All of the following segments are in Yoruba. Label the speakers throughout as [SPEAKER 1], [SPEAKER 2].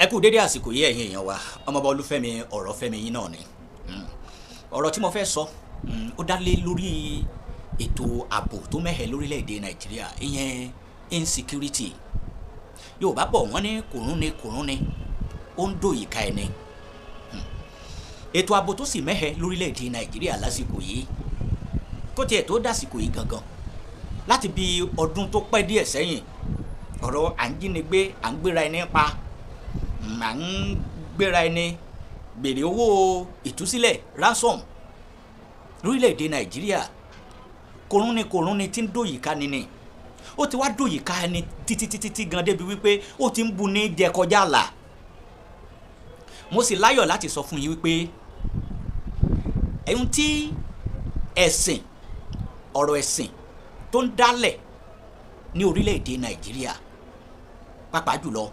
[SPEAKER 1] Ẹ kú dédé àsìkò yìí, ẹ̀yin èèyàn wa. Ọmọọba Olúfẹ́mi Ọ̀rọ̀fẹ́mi yín náà ni. Ọ̀rọ̀ tí mo fẹ́ sọ ó dá lé lórí ètò ààbò tó mẹ́hẹ̀ lórílẹ̀‐èdè Nàìjíríà, ìyẹn insecurity. Yorùbá bọ̀, wọ́n ní kòrún ni kòrún ni ó ń dòyìká ẹni. Ètò ààbò tó sì mẹ́hẹ̀ lórílẹ̀‐èdè Nàìjíríà lásìkò yìí, kó tiẹ̀ tó dásìkò yìí gangan, láti bí ọdún tó pẹ́ díẹ̀ sẹ́yìn, ọ̀rọ̀ à ń jínigbé, à ń gbéra ẹni pa, à ń gbéra ẹni béèrè owó ìtúsílẹ̀, ransom, lórílẹ̀‐èdè Nàìjíríà, kòrún ni kòrún ni tí ń dòyìká ni ni ó ti wá dòyìká ẹni títí títí tí gan débi wípé ó ti ń bu ní jẹ kọjá àlà. Mo sì láyọ̀ láti sọ fún yín wípé ẹ̀hún tí ẹ̀sìn, ọ̀rọ̀ ẹ̀sìn tó ń dálẹ̀ ní orílẹ̀-èdè Nàìjíríà, pàápàá jùlọ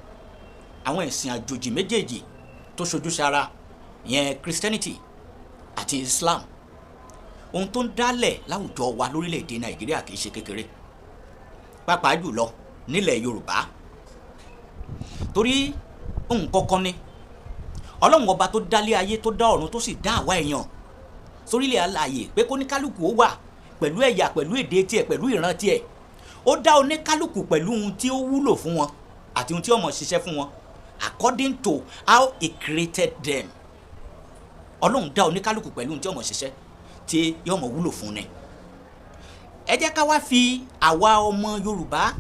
[SPEAKER 1] àwọn ẹ̀sìn àjòjì méjèèjì tó ṣojú sára yẹn, Christianity àti Islam, ohun tó ń dálẹ̀ láwùjọ wa lórílẹ̀-èdè Nàìjíríà kì í ṣe kékeré, pàápàá jùlọ nílẹ̀ Yorùbá. Torí nǹkan kan ni Ọlọ́run Ọba tó dálé ayé, tó dá ọ̀run, tó sì dá àwa èèyàn sórílẹ̀ alààyè pé kóníkálukú ó wà pẹ̀lú ẹ̀yà, pẹ̀lú èdè tiẹ̀, pẹ̀lú ìran tiẹ̀. Ó dá oníkálukú pẹ̀lú ohun tí ó wúlò fún wọn àti ohun tí ó mọ̀ ṣiṣẹ́ fún wọn, according to how he created them. Ọlọ́run dá oníkálukú pẹ̀lú ohun tí ó mọ̀ ṣiṣẹ́, tí yóò mọ̀ wúlò fún ni. Ẹ jẹ́ ká wá fi àwa ọmọ Yorùbá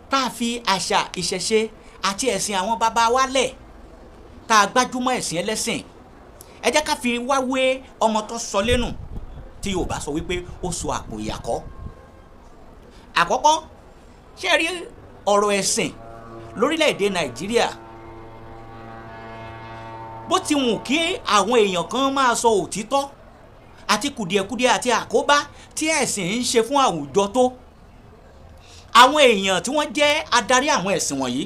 [SPEAKER 1] tá a fi àṣà, ìṣẹ̀ṣe àti ẹ̀sìn àwọn bàbá wa lẹ̀, tá a gbájúmọ́ ẹ̀sìn ẹlẹ́sìn, ẹ jẹ́ ká fi wá wé ọmọ tó sọ lẹ́nu tí Yorùbá sọ wípé ó sọ àpò ìyàkọ́. Àkọ́kọ́, ṣé ẹ rí ọ̀rọ̀ ẹ̀sìn lórílẹ̀‐èdè Nàìjíríà, bó ti wù kí àwọn èèyàn kan máa sọ òtítọ́ àti kùdìẹ̀kudiẹ àti àkóbá tí ẹ̀sìn ń ṣe fún àwùjọ tó, àwọn èèyàn tí wọ́n jẹ́ adarí àwọn ẹ̀sìn wọ̀nyí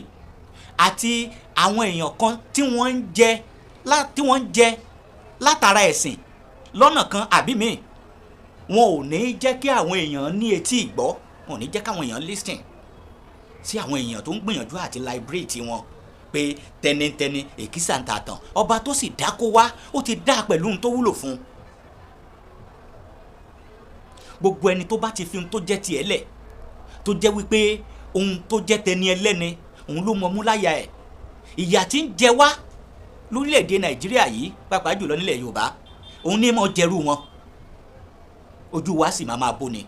[SPEAKER 1] àti àwọn èèyàn kan tí wọ́n ń jẹ látara ẹ̀sìn lọ́nà kan àbí míì, wọn ò ní jẹ́ kí àwọn èèyàn ní etí ìgbọ́, wọn ò ní jẹ́ káwọn èèyàn listen sí àwọn èèyàn tó ń gbìyànjú àti liberate wọn pé tẹnitẹni èkísà ń ta tàn. Ọba tó sì dákó wá, ó ti dá pẹ̀lú ohun tó wúlò fún un. Gbogbo ẹni tó bá ti fi ohun tó jẹ́ tiẹ̀ lẹ̀, tó jẹ́ wípé ohun tó jẹ́ tẹni ẹlẹ́ni òun ló mọ mú láyà ẹ̀, ìyà tí ń jẹ wá lórílẹ̀‐èdè Nàìjíríà yìí, pàápàá jùlọ nílẹ̀ Yorùbá, òun ní mọ̀ jẹrú wọn, ojú wa sì máa máa bó ni.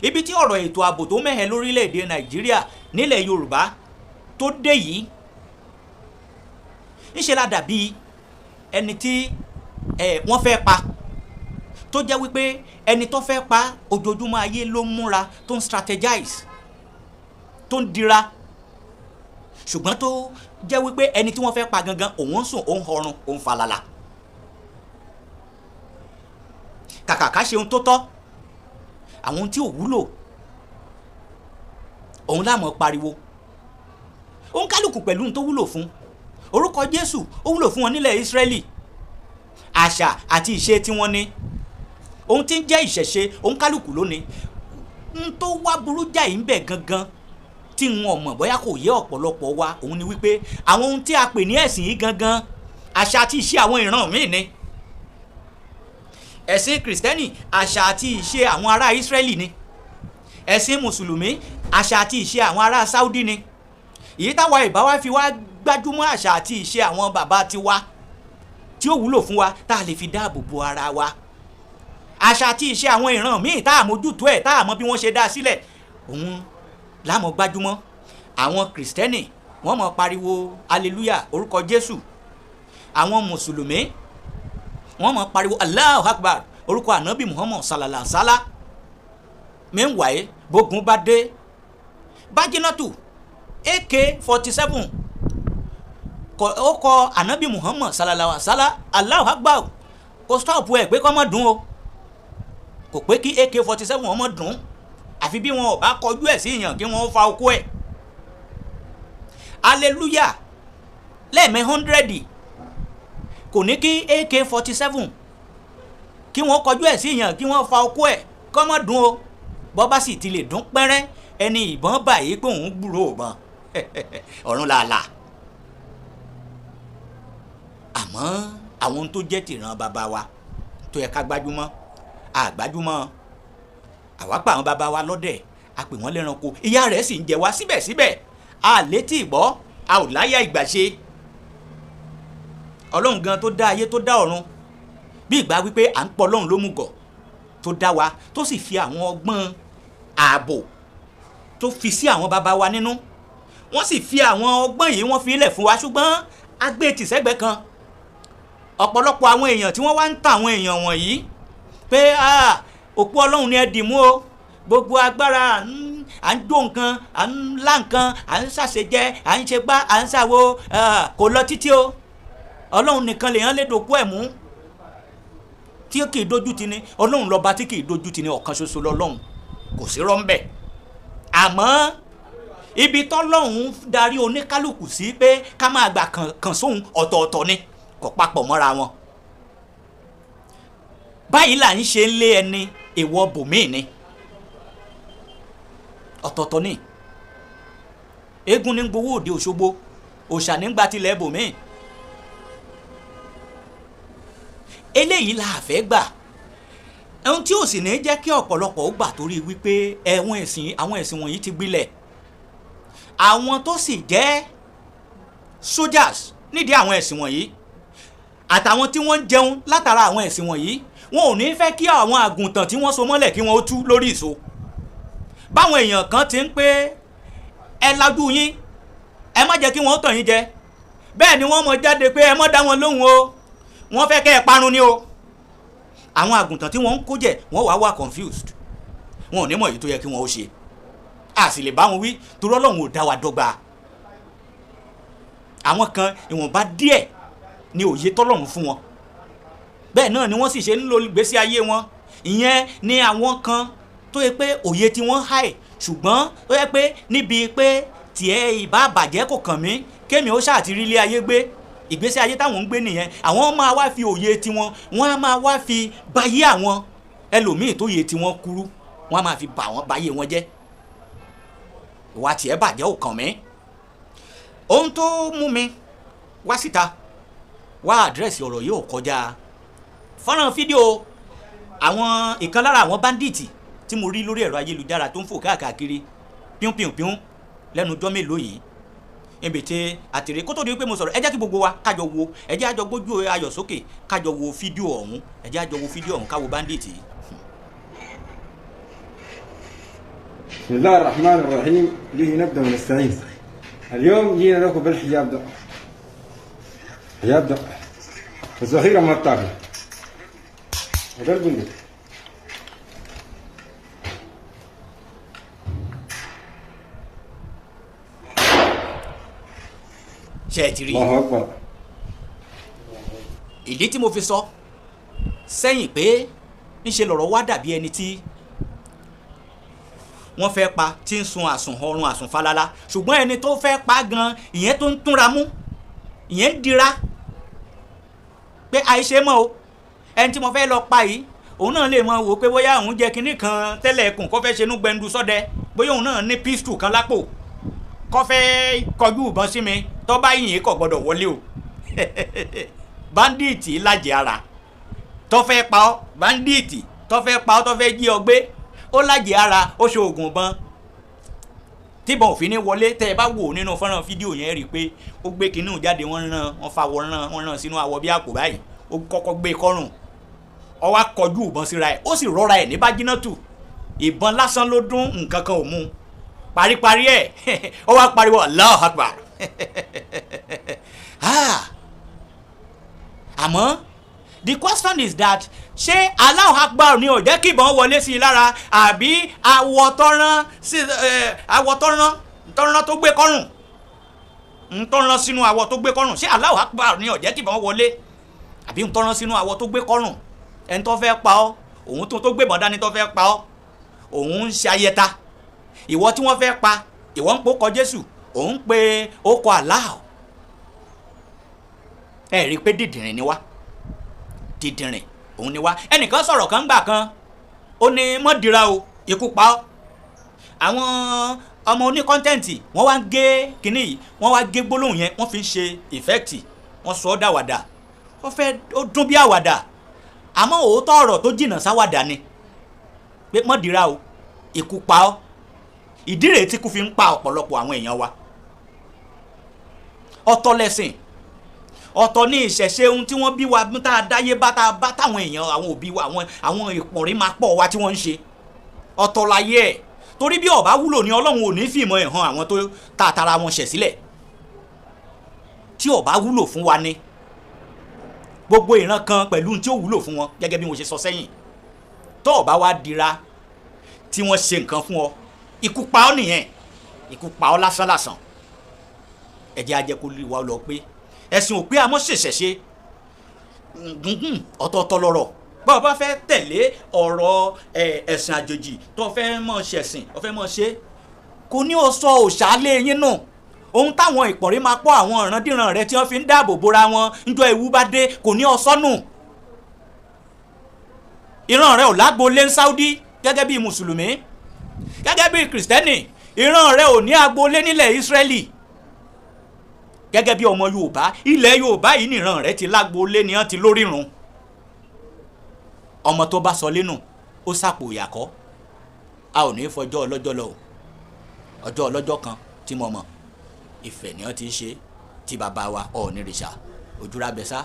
[SPEAKER 1] Ibi tí ọ̀rọ̀ ètò ààbò tó mẹ́hẹ̀ lórílẹ̀‐èdè Nàìjíríà nílẹ̀ Yorùbá tó dé yìí, ńṣe la dàbí ẹni tí wọ́n fẹ́ pa, tó jẹ́ wípé ẹni tó fẹ́ pa, ojoojúmọ́ ayé ló ń múra, tó ń strategize, tó ń dira, ṣùgbọ́n tó jẹ́ wípé ẹni tí wọ́n fẹ́ pa gangan, òun ń sùn, òun họrun, òun falala. Kàkà ká ṣe ohun tó tọ́, àwọn ohun tí ò wúlò òun láàmú pariwo. Òun kálukú pẹ̀lú ohun tó wúlò fún. Orúkọ Jésù ó wúlò fún wọn nílẹ̀ Ísírẹ́lì, àṣà àti ìṣe tí wọ́n ní, ohun tí ń jẹ́ ìṣẹ̀ṣe, òun kálukú lónìí. N tó wá burú jáì ń bẹ̀ gangan tí n ò mọ̀ bóyá kò yé ọ̀pọ̀lọpọ̀ wa, òun ni wípé àwọn ohun tí a pè ní ẹ̀sìn yìí gangan, àṣà àti ìṣe àwọn ìran míì ni. Ẹ̀sìn Kìrìsìtẹ́nì, àṣà àti ìṣe àwọn ará Ísírẹ́lì ni. Ẹ̀sìn Mùsùlùmí, àṣà àti ìṣe àwọn ará Sáúdí ni. Èyí táwa ìbá wa fi wá gbájúmọ́ àṣà àti ìṣe àwọn bàbá tiwa tí ó wúlò fún wa, tá a lè fi dáàbò bo ara wa, àṣà àti ìṣe àwọn ìran míì tá a mójútó ẹ̀, tá a mọ bí wọ́n ṣe dá a sílẹ̀, òun lámọ̀ gbájúmọ́. Àwọn Kìrìsìtẹ́nì, wọ́n mọ̀ pariwo hallelujah, orúkọ Jésù. Àwọn Mùsùlùmí, wọ́n mọ̀ pariwo Allahu Akbar, orúkọ Ànábì Muhammad sallallahu sálá. Meanwhile, bógun bá dé, bájínátù AK-47, ó kọ Ànábì Muhammad sallallahu sálá, Allahu Akbar, kò stop ẹ̀ pé kó má dùn o, kò pé kí AK-47 ọmọ dùn, àfi bí wọn ò bá kọjú ẹ̀ sí èèyàn kí wọ́n fa okó ẹ̀. Hallelujah lẹ́ẹ̀mẹ́ 100 kò ní kí AK-47 kí wọ́n kọjú ẹ̀ sí èèyàn kí wọ́n fa okó ẹ̀ kọ́ mọ́ dùn o. Bọ́ bá sì ti lè dún pẹ́rẹ́, ẹni ìbọn báyìí pé òun gbúrò ìbọn, ọ̀run làálàá. Àmọ́ àwọn ohun tó jẹ́ tìran bàbá wa tó yẹ ká gbájúmọ́, àgbájúmọ́. Àwa pa àwọn bàbá wa lọ́dẹ̀, a pè wọ́n lẹ́ranko, ìyà rẹ̀ sì ń jẹ wá síbẹ̀síbẹ̀. A létí ìgbọ́, a ò láyà ìgbàṣe. Ọlọ́run gan tó dá ayé, tó dá ọ̀run, bí ìgbà wípé à ń pọ̀ Ọlọ́run lómùgọ̀ tó dá wa, tó sì fi àwọn ọgbọ́n ààbò tó fi sí àwọn bàbá wa nínú, wọ́n sì fi àwọn ọgbọ́n yìí, wọ́n fi ilẹ̀ fún wa, ṣùgbọ́n a gbé tì sẹ́gbẹ́ kan. Ọ̀pọ̀lọpọ̀ àwọn èèyàn tí wọ́n wá ń ta àwọn èèyàn wọ̀nyí pé òpó Ọlọ́run ni ẹ dì mú o, gbogbo agbára à ń jó nǹkan, à ń lá nǹkan, à ń ṣàṣejẹ, à ń ṣe gbá, à ń ṣàwo, kò lọ títí o. Ọlọ́run nìkan lèèyàn lè dòkú ẹ̀ mú tí kì í dojú ti ni. Ọlọ́run lọ́ba tí kì í dojú ti ni, ọ̀kan ṣoṣo lọ́lọ́run, kò sí rọ́ńbẹ̀. Àmọ́ ibi tọ́lọ́run darí oníkálukú sí pé ká máa gbà kàn sóhun ọ̀tọ̀ọ̀tọ̀ ni, kò papọ̀ mọ́ra wọn. Báyìí là ń ṣe ń lé ẹni èèwọ̀ bòmíì ni, ọ̀tọ̀ọ̀tọ̀ ni. Eégún ní gbowó òde Òṣogbo, òòṣà ní gba tilẹ̀ bòmíì. Eléyìí la fẹ́ gbà, ohun tí ò sì ní jẹ́ kí ọ̀pọ̀lọpọ̀ ó gbà, torí wípé ẹ̀wọ̀n ẹ̀sìn, àwọn ẹ̀sìn wọ̀nyí ti gbilẹ̀. Àwọn tó sì jẹ́ soldiers nídìí àwọn ẹ̀sìn wọ̀nyí, àtàwọn tí wọ́n ń jẹun látara àwọn ẹ̀sìn wọ̀nyí, wọn ò ní fẹ́ kí àwọn àgùntàn tí wọ́n so mọ́lẹ̀ kí wọ́n ó tú lórí ìso. Báwọn èèyàn kan ti ń pé ẹ lajú yín, ẹ má jẹ́ kí wọ́n tàn yín jẹ, bẹ́ẹ̀ ni wọ́n mọ̀ jáde pé ẹ má dá wọn lóhùn o, wọ́n fẹ́ kẹ́ ẹ parun ni o. Àwọn àgùntàn tí wọ́n ń kó jẹ, wọ́n wàá wà confused, wọn ò ní mọ̀ èyí tó yẹ kí wọ́n ó ṣe. A sì lè bá wọn wí, torí Ọlọ́run ò dá wa dọ́gba. Àwọn kan, ìwọ̀nba díẹ̀ ni òye tọ́lọ́run fún wọn, bẹ́ẹ̀ náà ni wọ́n sì ṣe ń lo ìgbésí ayé wọn. Ìyẹn ni àwọn kan tó yẹ pé òye tí wọ́n háì, ṣùgbọ́n tó yẹ pé níbi pé tiẹ̀ ìbá bàjẹ́ kò kàn mí, kémi ó ṣáà ti rí ilé ayé gbé, ìgbésí ayé táwọn ń gbé nìyẹn. Àwọn máa wá fi òye tiwọn, wọ́n á máa wá fi bayé àwọn ẹlòmíì tó yẹ tiwọn kúrú, wọ́n á máa fi bà wọ́n, bayé wọn jẹ́. Ìwà tiẹ̀ bàjẹ́ ò kàn mí. Ohun tó mú mi wá síta wá address ọ̀rọ̀ yìí ò kọjá fọ́nrán fídíò àwọn ìkan lára àwọn bandit tí mo rí lórí ẹ̀rọ ayélujára tó ń fò káàkiri píún-píún-píún lẹ́nu ọjọ́ mélòó yìí, níbi tí àtìrí. Kó tó di pé mo sọ̀rọ̀, ẹ jẹ́ kí gbogbo wa kájọ wo, ẹ jẹ́ àjọ gbójú ayọ̀ sókè, kájọ wo fídíò ọ̀hún, ẹ jẹ́ àjọ wo fídíò ọ̀hún, káwo bandit yìí.
[SPEAKER 2] بسم الله الرحمن الرحيم، به نبدأ ونستعين. اليوم جينا لكم بالحجاب ده، حجاب ده الذخيرة ما بتاكل، وده البندق.
[SPEAKER 1] Ṣe é ti rí i?
[SPEAKER 2] الله أكبر.
[SPEAKER 1] Ìdí tí mo fi sọ sẹ́yìn pé ńṣe lọ̀rọ̀ wá dàbí ẹni tí wọ́n fẹ́ pa tí ń sun àsùn ọrùn àsùn falala, ṣùgbọ́n ẹni tó fẹ́ pa gan, ìyẹn tó ń túnra mú, ìyẹn ń dira pé àìṣe mọ́ o. Ẹni tí mo fẹ́ lọ pa yìí, òun náà lè mọ wò pé bóyá òun jẹ kinní kan tẹ́lẹ̀ ẹkùn kó fẹ́ ṣe inú gbẹndu sọ́dẹ, bóyá òun náà ní pistol kan lápò kó fẹ́ kọjú ìbọn sí mi, tó bá yìnyín kò gbọdọ̀ wọlé o. Bandit lájẹ ara tó fẹ́ pa ọ́, bandit tó fẹ́ pa ọ́, tó fẹ́ jí ọ gbé, ó lájẹ ara, ó ṣe oògùn ìbọn tíbọn òfin ní wọlé. Tẹ́ ẹ bá wò nínú fọ́nrán fídíò yẹn, rí i pé ó gbé kinní jáde, wọ́n rán, wọ́n fa wọ́n rán, wọ́n rán sínú awọ bí àpò báyìí. Ó kọ́kọ́ gbé kọ́rùn, ó wá kọjú ìbọn síra ẹ̀, ó sì rọra ẹ̀ ní bájínátù. Ìbọn lásán ló dún, nǹkan kan ò mú. Paríparí ẹ̀, ó wá pariwo "Allahu Akbar". Ah! Àmọ́ the question is that, ṣé Allahu Akbar ni ò jẹ́ kí ìbọn wọlé sí i lára, àbí awọ tọ́rán sí ẹ, awọ tọ́rán tó gbé kọ́rùn ń tọ́rán sínú awọ tó gbé kọ́rùn? Ṣé Allahu Akbar ni ò jẹ́ kí ìbọn wọlé, àbí ń tọ́rán sínú awọ tó gbé kọ́rùn? Ẹni tó fẹ́ pa ọ́, òun tó gbébọn dání tó fẹ́ pa ọ́, òun ń ṣe ayẹta. Ìwọ tí wọ́n fẹ́ pa, ìwọ ń pokọ Jésù, òun ń pe ókọ Allah. Ẹ rí i pé dìdìrìn ni wá, dìdìrìn òun ni wá. Ẹnìkan sọ̀rọ̀ kan gbà kan, ó ní mọ́ dira o, ikú pa ọ́. Àwọn ọmọ oní content, wọ́n wá ń gé kínní yìí, wọ́n wá gé gbólóhùn yẹn, wọ́n fi ń ṣe effect, wọ́n sọ ọ́ dàwàdà. Ó fẹ́ ó dún bí àwàdà, àmọ́ òótọ́ ọ̀rọ̀ tó jìnnà sáwàdà ni pé mọ́ dira o, ikú pa ọ́. Ìdí rèé tí kú fi ń pa ọ̀pọ̀lọpọ̀ àwọn èèyàn wa. Ọ̀tọ̀ lẹ̀sìn, ọ̀tọ̀ ní ìṣẹ̀ṣe, ohun tí wọ́n bí wa tá a dáyé bá tá a bá táwọn èèyàn àwọn òbí wa àwọn ìpọ̀nrín máa pọ̀ wa tí wọ́n ń ṣe. Ọ̀tọ̀ láyé ẹ̀, torí bí ọ̀bá wúlò ní Ọlọ́run ò ní fìmọ̀ ẹ̀ hàn àwọn tó tààtàrà wọn ṣẹ̀ sílẹ̀. Tí ọ̀bá wúlò fún wa ni gbogbo ìran kan pẹ̀lú tí ó wúlò fún wọn, gẹ́gẹ́ bí mo ṣe sọ sẹ́yìn. Tó ọ̀bá wa dira tí wọ́n ṣe nǹkan fún ọ, ikú pa ọ́ nìyẹn, ikú pa ọ́ lásán lásán. Ẹ jẹ́ á jẹ́ kó lè wá lọ pé ẹ̀sìn ò pé àmọ́ ṣèṣẹ̀ṣe ọ̀tọ̀ọ̀tọ̀ lọ̀rọ̀. Bá o bá fẹ́ tẹ̀lé ọ̀rọ̀ ẹ̀sìn àjòjì tó fẹ́ mọ̀ ṣẹ̀sìn, ó fẹ́ mọ̀ ṣe, kò ní o sọ òṣàlẹ̀ yín nù. Ohun táwọn ìpọ̀nrín máa pọ̀ àwọn ìrandíran rẹ tí wọ́n fi ń dáàbò bora wọn níjọ́ ewu bá dé, kò ní o sọ́nù. Ìran rẹ ò lágboolé ní Saudi gẹ́gẹ́ bí mùsùlùmí, gẹ́gẹ́ bí kìrìsìtẹ́nì. Ìran rẹ ò ní agboolé nílẹ̀ Ísírẹ́lì gẹ́gẹ́ bí ọmọ Yorùbá. Ilẹ̀ Yorùbá yìí nìran rẹ ti lágboolé ni wọ́n ti lórírun. Ọmọ tó bá sọ lẹ́nu ó sàpò ìyàkọ́. A ò ní fọjọ́ ọlọ́jọ́ lọ o. Ọjọ́ ọlọ́jọ́ kan tí mo mọ̀, Ifẹ̀ ni wọ́n ti ṣe tí bàbá wa Ọ̀ọ̀nìrìṣà Ojúrábẹ́sá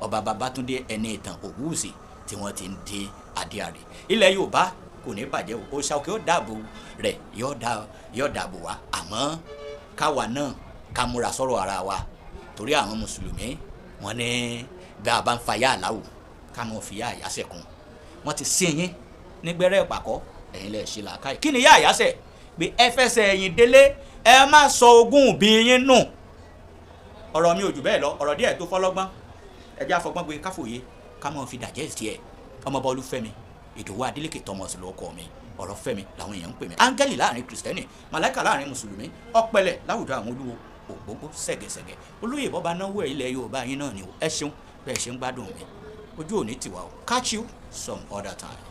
[SPEAKER 1] ọba Babátúndé ẹni ìtàn Ògúnwùsì tí wọ́n ti ń dé adé àrè. Ilẹ̀ Yorùbá kò ní bàjẹ́ o. Òòṣà òkè ó dáàbò rẹ̀, yóò dáàbò wá. Àmọ́ káwa náà ká múra sọ̀rọ̀ ara wa, torí àwọn mùsùlùmí wọn ní bí a bá ń fa yá àláwù ká mọ̀ fi yá àyàsẹ̀ kún. Wọ́n ti sin yín nígbẹ́rẹ́ ìpàkọ́, ẹ̀yin lẹ̀ ṣe làákàyè. Kí ni yá àyàsẹ̀? Pé ẹ fẹsẹ̀ ẹ̀yìn délé, ẹ má sọ ogún òbí yín nù. Ọ̀rọ̀ mi ò jù bẹ́ẹ̀ lọ, ọ̀rọ̀ díẹ̀ tó fọlọ́gbọ́n. Ẹ jẹ́ àfọgbọ́n gbé káfòye ká mọ̀ fi dàjẹ́ tiẹ̀. Ọmọọba Olúfẹ́mi Ìdòwú Adélékè Thomas ló kọ mi. Ọ̀rọ̀ Fẹ́mi làwọn èèyàn ń pè mí. Áńgẹ́lì láàrin kìrìsìtẹ́nì, màláìkà láàrin mùsùlùmí, ọ̀pẹ̀lẹ̀ láwùjọ àwọn olúwo, ògbógbó ṣẹ̀gẹ̀ṣẹ̀gẹ̀ olóyè bọ́ba náwó ẹ̀ ilẹ̀ Yorùbá yín náà ni o. Ẹ ṣeun bẹ́ẹ̀ ṣe ń gbádùn mi, ojú ò ní tiwa o. Catch you some other time.